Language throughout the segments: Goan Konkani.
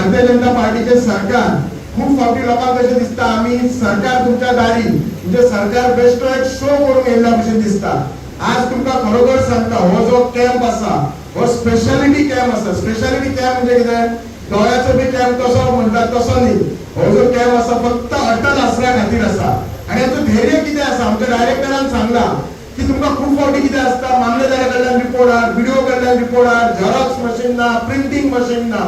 भारतीय जनता पार्टीचे सरकार खूप फावटी लोकांक कशें दिसता, आमी सरकार तुमच्या दारी म्हणजे सरकार बेश्टो एक शो करूंक येयल्ल्या भशेन दिसता. आज तुमकां खरोखर सांगता, हो जो कॅम्प आसा हो स्पेशालिटी कॅम्प आसा. स्पेशालिटी कॅम्प म्हणजे कितें? दोळ्याचो बी कॅम्प तसो म्हणटात तसो न्ही. हो जो कॅम्प आसा फक्त अटल आसऱ्या खातीर आसा. आनी हाचो धैर्य कितें आसा, आमच्या डायरेक्टरान सांगला की तुमकां खूब फावटी कितें आसता, मामलेदारा कडल्यान रिपोर्ट हाड, बीडीओ कडल्यान रिपोर्ट हाड, झेरॉक्स मशीन ना, प्रिंटींग मशीन ना.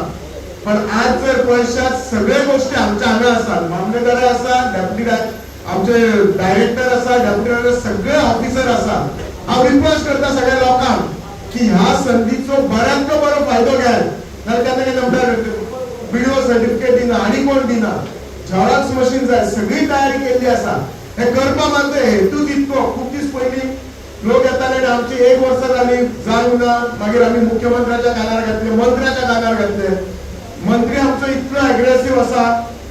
पण आज जर पळयशात, सगळे गोष्टी आमच्या हांगा आसात. मामलेदार आसा, डेप्युटी आमचे डायरेक्टर आसा, डेप्युटी डायरेक्टर, सगळे ऑफिसर आसा. हांव रिक्वेस्ट करता सगळ्या लोकांक की ह्या संदीचो बऱ्यांतलो बरो फायदो घेयात. नाल्यार केन्ना केन्ना म्हणटा बीडीओ सर्टिफिकेट दिना आनी कोण दिना, झेरॉक्स मशीन जाय. सगळी तयारी केल्ली आसा. हे करपा मागचो हेतू तितको, खूब दीस पयलीं लोक येताले आनी आमची एक वर्सां जाली जावंक ना. मागीर आमी मुख्यमंत्र्याच्या कानार घातले, मंत्र्याच्या कानार घातले. मंत्री आमचो इतलो एग्रेसिव्ह आसा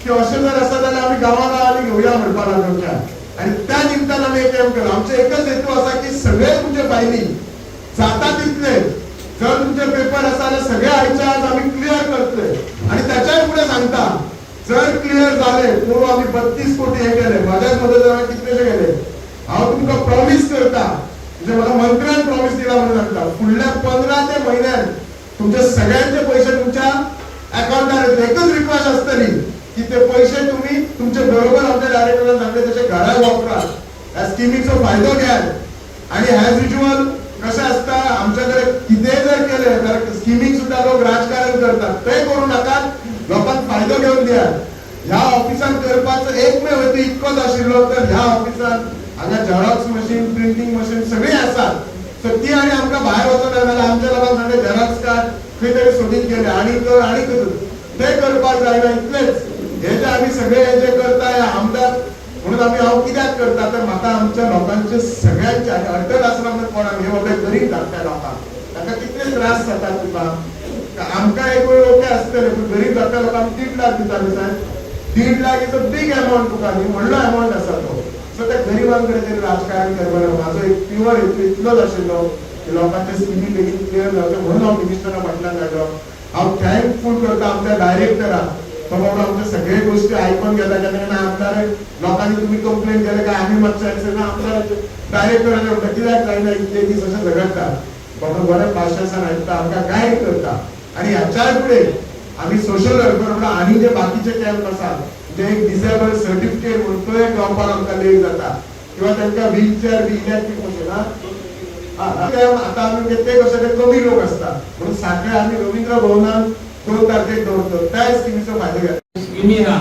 की अशें जर आसा जाल्यार आमी गांवा गांवांनी घेवया म्हणपाक लागलो. आनी त्या निमतान आमी एक कॅम्प केलो. आमचो एकच हेतू आसा की सगळे तुमचे फायली जाता तितले, जर तुमचे पेपर आसा जाल्यार सगळे आयच्या आज आमी क्लियर करतले. आनी त्याच्याय फुडें सांगता, जर क्लियर जाले, पोरूं आमी 32 कोटी हे केले, म्हाज्याच मतदारांक कितलेशे केले. हांव तुमकां प्रॉमीस करता, म्हणजे म्हाका मंत्र्यान प्रॉमीस दिला म्हणून सांगता, फुडल्या 15 ते म्हयन्यान तुमचे सगळ्यांचे पैसे तुमच्या अकाउंटार येतले. एकच रिक्वेस्ट आसतली की ते पैसे तुम्ही तुमचे बरोबर आमच्या डायरेक्टरान सांगले तशे घरात वापरात, ह्या स्किमीचो फायदो घ्यात. आणि ॲज युज्युअल कशें आसता, आमच्याकडे कितेंय जर केले तर स्किमीक सुद्धा लोक राजकारण करतात. ते करू नाकात, लोकांक फायदो घेवन दियात. ह्या ऑफिसान करपाचो एकमेव हेतू इतकोच आशिल्लो, तर ह्या ऑफिसान हांगा झेरॉक्स मशीन, प्रिंटींग मशीन सगळी आसात. सो ती आनी आमकां भायर वचून जाल्यार आमच्या लोकांक सांगले झेरॉक्स काड, खंय तरी सोदीत गेले आनी कर आनी कर, ते करपाक जायना. इतलेच हे जे आमी सगळे हे जे करता, हे आमदार म्हणून आमी हांव कित्याक करता, तर म्हाका आमच्या लोकांचे सगळ्यांचे आनी अटल आश्रम कोण आमी हे बाबा गरीब धाकट्या लोकांक, तांकां कितले त्रास जातात तुका. आमकां एक वेळ ओके आसतले, पूण गरीब धाकट्या लोकांक 1.5 लाख दिता न्ही सायब. 1.5 lakh is a big amount तुका न्ही, व्हडलो अमाउंट आसा तो. सो त्या गरिबांकडे तरी राजकारण करपाक माझो एक प्युअर हेतू इतलोच आशिल्लो की लोकांचे स्किमी बेगीन क्लियर जावचे म्हणून हांव मिनिस्टरा फाटल्यान लागलो. हांव थँकफूल करता आमच्या डायरेक्टराक, तो बाबा आमच्या सगळे गोष्टी आयकून घेता. केन्ना केन्ना आमदार लोकांनी तुम्ही कंप्लेन केले काय आमी मातशें ना आमदाराचे डायरेक्टराचे म्हणटा कित्याक जायना इतले दीस, अशें झगडटा. बाबा बरें पाशेसान आयकता, आमकां गायड करता. आनी ह्याच्याय फुडें आमी सोशल वेलफेअर म्हणून आनी जे बाकीचे कॅम्प आसात, जे एक डिसेबल सर्टिफिकेट म्हणून तो एक गावपाक आमकां लेट जाता किंवा तांकां व्हीलचेअर बी इलेक्ट्रीक मशीन आता आमी म्हणजे ते कशे ते कमी लोक असतात म्हणून साखळे आमी रवींद्र भवनात 2 तारखेक दवरतो, त्या स्किमीचो फायदो घेता. स्किमी आहा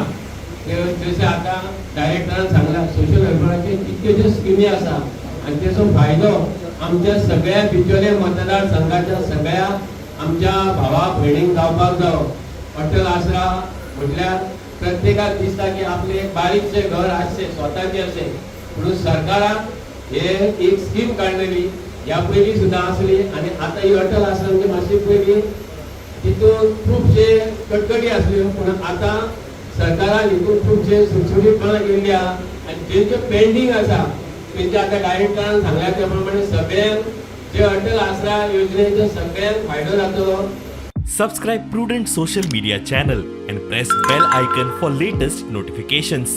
त्यो, जशें आतां डायरेक्टरान सांगला, सोशल वेलफेअराचे कितक्योश्यो स्किमी आसा आनी तेचो फायदो आमच्या सगळ्या बिचोले मतदारसंघाच्या सगळ्या आमच्या भावा भयणींक जावपाक जावो. अटल आसरा म्हटल्यार प्रत्येकाक दिसता की आपलें एक बारीकशें घर आसचें, स्वताचें अशें. म्हणून सरकारान हे एक स्कीम काडलेली, ह्या पयलीं सुद्दां आसली आनी आतां ही अटल आसरा म्हणजे मातशी पयलीं तितून खुबशे कटकटी आसल्यो, पूण आतां सरकारान हितून खुबशे सुटसुटीतपणा केल्ली आहा. आनी जेंचे पेंडींग आसा तेंचे आतां डायरेक्टरान सांगल्या त्या प्रमाणे सगळ्यांक जे अटल आसरा योजनेचो सगळ्यांक फायदो जातलो. Subscribe Prudent Social Media channel and press bell icon for latest notifications.